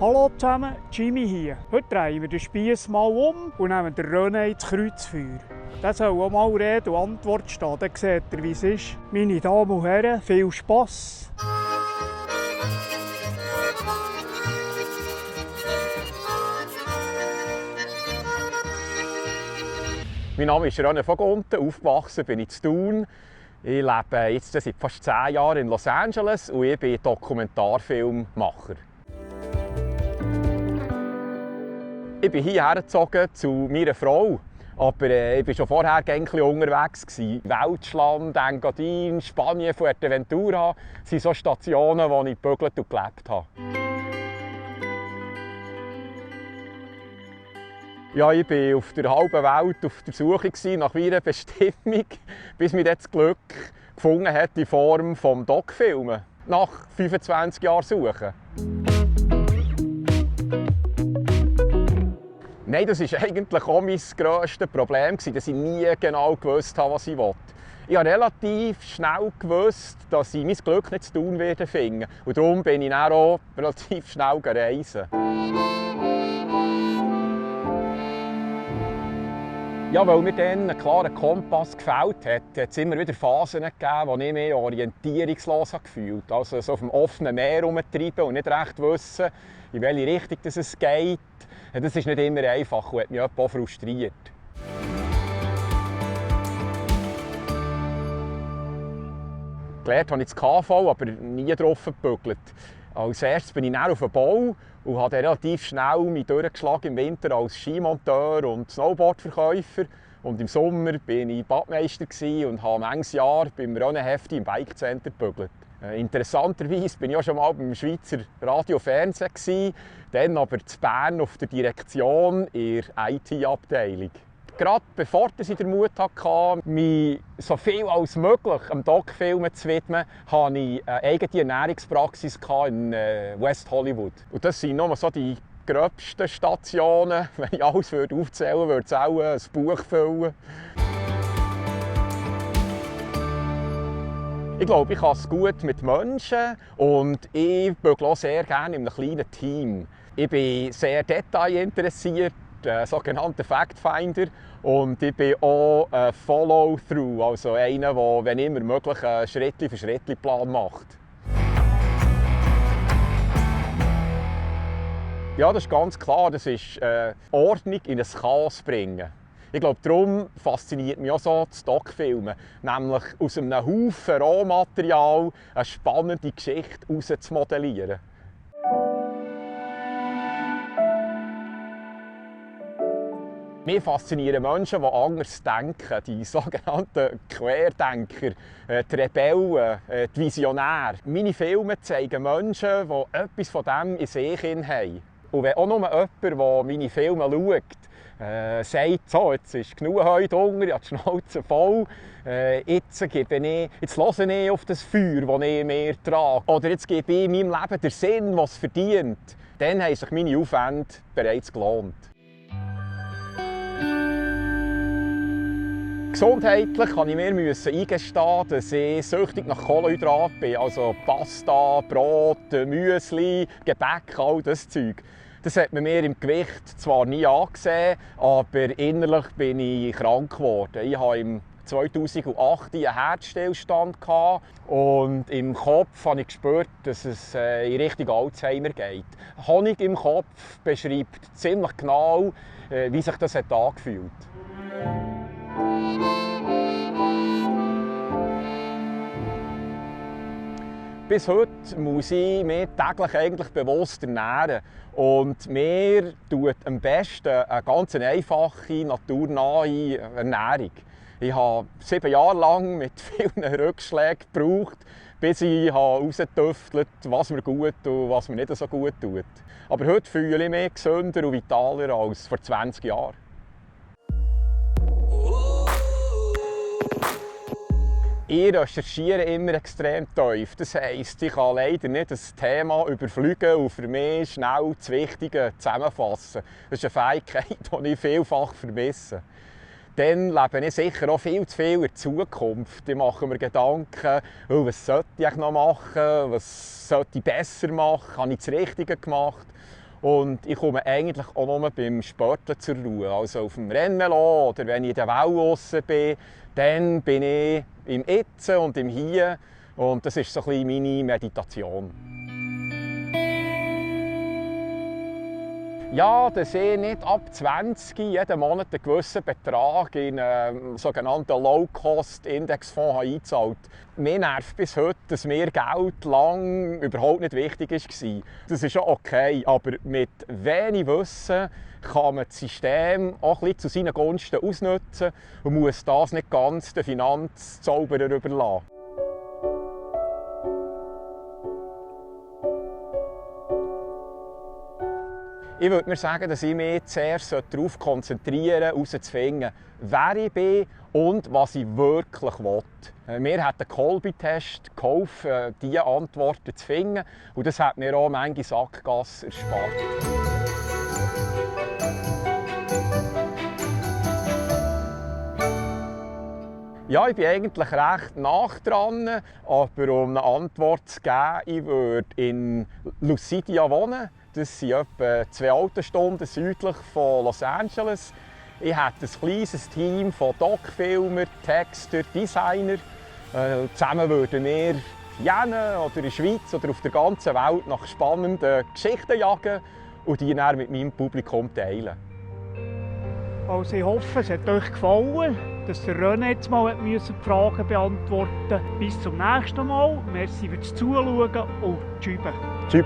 Hallo zusammen, Jimmy hier. Heute drehen wir den Spiess mal um und nehmen den René ins Kreuzfeuer. Der soll auch mal Rede und Antwort stehen, dann seht ihr, wie es ist. Meine Damen und Herren, viel Spass! Mein Name ist René von Gunten, aufgewachsen bin ich in Thun. Ich lebe jetzt seit fast 10 Jahren in Los Angeles und ich bin Dokumentarfilmmacher. Ich bin hierher gezogen zu meiner Frau, aber ich war schon vorher ein bisschen unterwegs. Welschland, Engadin, Spanien, Fuerteventura sind so Stationen, wo ich gebügelt und gelebt habe. Ja, ich war auf der halben Welt auf der Suche nach meiner Bestimmung, bis mir das Glück gefunden hat in Form des Doc-Filmen. Nach 25 Jahren Suchen. Nein, das war eigentlich auch mein grösstes Problem, dass ich nie genau gewusst habe, was ich will. Ich habe relativ schnell gewusst, dass ich mein Glück nicht zu tun werde finden. Und darum bin ich dann auch relativ schnell reisen. Ja, weil mir dann einen klaren Kompass gefällt hat, hat es immer wieder Phasen gegeben, wo ich mich orientierungslos gefühlt habe. Also so auf dem offenen Meer herumtreiben und nicht recht wissen, in welche Richtung es geht. Das ist nicht immer einfach und hat mich auch frustriert. Gelernt habe ich das KV, aber nie drauf gebügelt. Als erstes bin ich dann auf den Bau und habe relativ schnell mich durchgeschlagen im Winter als Skimonteur und Snowboardverkäufer. Und im Sommer war ich Badmeister und habe manches Jahr beim René Hefti im Bike Center gebügelt. Interessanterweise war ich auch schon mal beim Schweizer Radio Fernsehen, dann aber in Bern auf der Direktion in der IT-Abteilung. Gerade bevor ich den Mut hatte, mich so viel als möglich am Doc-Filmen zu widmen, hatte ich eine eigene Ernährungspraxis in West Hollywood. Und das sind nur so die gröbsten Stationen. Wenn ich alles aufzählen würde, würde es auch ein Buch füllen. Ich glaube, ich kann es gut mit Menschen und ich bügle auch sehr gerne in einem kleinen Team. Ich bin sehr detailinteressiert, sogenannter Fact-Finder, und ich bin auch ein Follow-through, also einer, der, wenn immer möglich, einen Schritt-für-Schritt-Plan macht. Ja, das ist ganz klar, das ist Ordnung in ein Chaos bringen. Ich glaube, darum fasziniert mich auch so das Doc-Filmen, nämlich aus einem Haufen Rohmaterial eine spannende Geschichte herauszumodellieren. Mich faszinieren Menschen, die anders denken, die sogenannten Querdenker, die Rebellen, die Visionäre. Meine Filme zeigen Menschen, die etwas von dem in sich haben. Und wenn auch nur jemand, der meine Filme schaut, sagt, so, jetzt ist genug heute Hunger, ich habe die Schnauze voll, jetzt höre ich auf das Feuer, das ich mir trage. Oder jetzt gebe ich meinem Leben den Sinn, was es verdient. Dann haben sich meine Aufwände bereits gelohnt. Gesundheitlich musste ich mir eingestehen, dass ich süchtig nach Kohlenhydraten bin. Also Pasta, Brot, Müsli, Gebäck, all das Zeug. Das hat man mir im Gewicht zwar nie angesehen, aber innerlich bin ich krank geworden. Ich hatte im 2008 einen Herzstillstand und im Kopf habe ich gespürt, dass es in Richtung Alzheimer geht. Honig im Kopf beschreibt ziemlich genau, wie sich das angefühlt hat. Bis heute muss ich mich täglich eigentlich bewusst ernähren. Und mir tut am besten eine ganz einfache, naturnahe Ernährung. Ich habe 7 Jahre lang mit vielen Rückschlägen gebraucht, bis ich herausgetüftelt habe, was mir gut und was mir nicht so gut tut. Aber heute fühle ich mich gesünder und vitaler als vor 20 Jahren. Ich recherchiere immer extrem tief. Das heisst, ich kann leider nicht das Thema überfliegen und für mich schnell das Wichtige zusammenfassen. Das ist eine Fähigkeit, die ich vielfach vermisse. Dann lebe ich sicher auch viel zu viel in der Zukunft. Ich mache mir Gedanken, was sollte ich noch machen, was sollte ich besser machen, habe ich das Richtige gemacht. Und ich komme eigentlich auch nur beim Sporteln zur Ruhe. Also auf dem Rennvelo oder wenn ich in der Welt draussen bin, dann bin ich im Jetzt und im Hier. Und das ist so ein bisschen meine Meditation. Ja, dass ich nicht ab 20 jeden Monat einen gewissen Betrag in einen sogenannten Low-Cost-Indexfonds eingezahlt habe. Mir nervt bis heute, dass mir Geld lang überhaupt nicht wichtig war. Das ist schon okay, aber mit wenig Wissen kann man das System auch ein bisschen zu seinen Gunsten ausnutzen und muss das nicht ganz den Finanzzauberer überlassen. Ich würde mir sagen, dass ich mich zuerst darauf konzentrieren sollte, herauszufinden, wer ich bin und was ich wirklich will. Mir hat der Kolbe-Test geholfen, diese Antworten zu finden. Und das hat mir auch manche Sackgasse erspart. Ja, ich bin eigentlich recht nah dran, aber um eine Antwort zu geben, ich würde in Lucidia wohnen. Das sind etwa 2 Autostunden südlich von Los Angeles. Ich habe ein kleines Team von Doc-Filmern, Textern, Designern. Zusammen würden wir hier oder in der Schweiz oder auf der ganzen Welt nach spannenden Geschichten jagen und die dann mit meinem Publikum teilen. Also ich hoffe, es hat euch gefallen, dass der René jetzt mal die Fragen beantworten musste. Bis zum nächsten Mal. Merci fürs Zuschauen und tschüss. Tschüss.